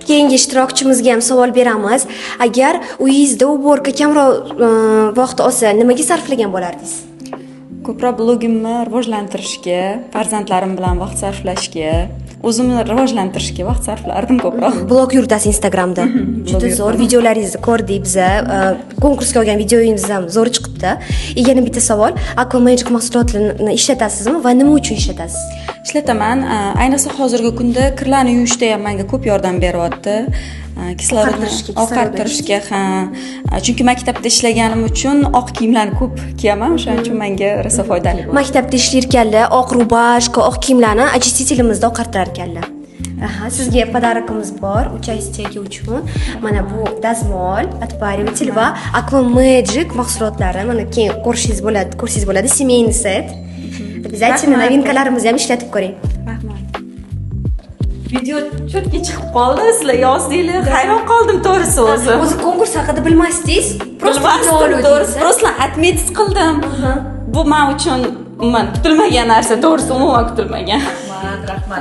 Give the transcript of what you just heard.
Keyingi ishtirokchimizga ham savol beramiz. Agar uyingizda уборка kamroq vaqt olsa, nimaga sarflagan bo'lardingiz? Ko'proq blogimni rivojlantirishga, farzandlarim bilan vaqt sarflashga, o'zimni rivojlantirishga vaqt sarflardim ko'proq. Blog yuritasiz Instagramda. Juda zo'r videolaringizni ko'rdik biza. Konkursga olgan videoyingiz ham zo'r chiqibdi. Yana bitta savol. Aqua Magic mahsulotlarini ishlatasizmi va nima uchun ishlatasiz? Ishlataman. Ayniqsa hozirgi kunda kirlarni yuvishda ham menga ko'p yordam beryapti. Kislorodni Oqartirishga, kislorod. Oqartirishga, ha. Chunki maktabda ishlaganim uchun oq kiyimlarni ko'p kiyaman, o'shaning uchun menga rosa foydali bo'ldi. Maktabda ishlayotganlar oq рубашка, oq kiyimlarni очиститель imizda oqartirar ekanlar. Aha, sizga подарок imiz bor участие uchun. Mana bu dazmol, отпариватель va Aqua Magic mahsulotlari. Mana keyin ko'rishingiz bo'ladi, ko'rsangiz bo'ladi. Семейный сет. Обязательно Rahmat. Новинка larimizni ham ishlatib ko'ring. Rahmat. Video четкий chiqib qoldi, sizlar yozdinglar, hayron qoldim, to'g'risi, o'zi. O'zi konkurs haqida bilmasdingiz? Просто video Bilmasdim, oluvdingiz, to'g'risi, a? Просто отметить qildim. Bu men uchun umuman kutilmagan narsa, to'g'risi, umuman kutilmagan. Rahmat, rahmat.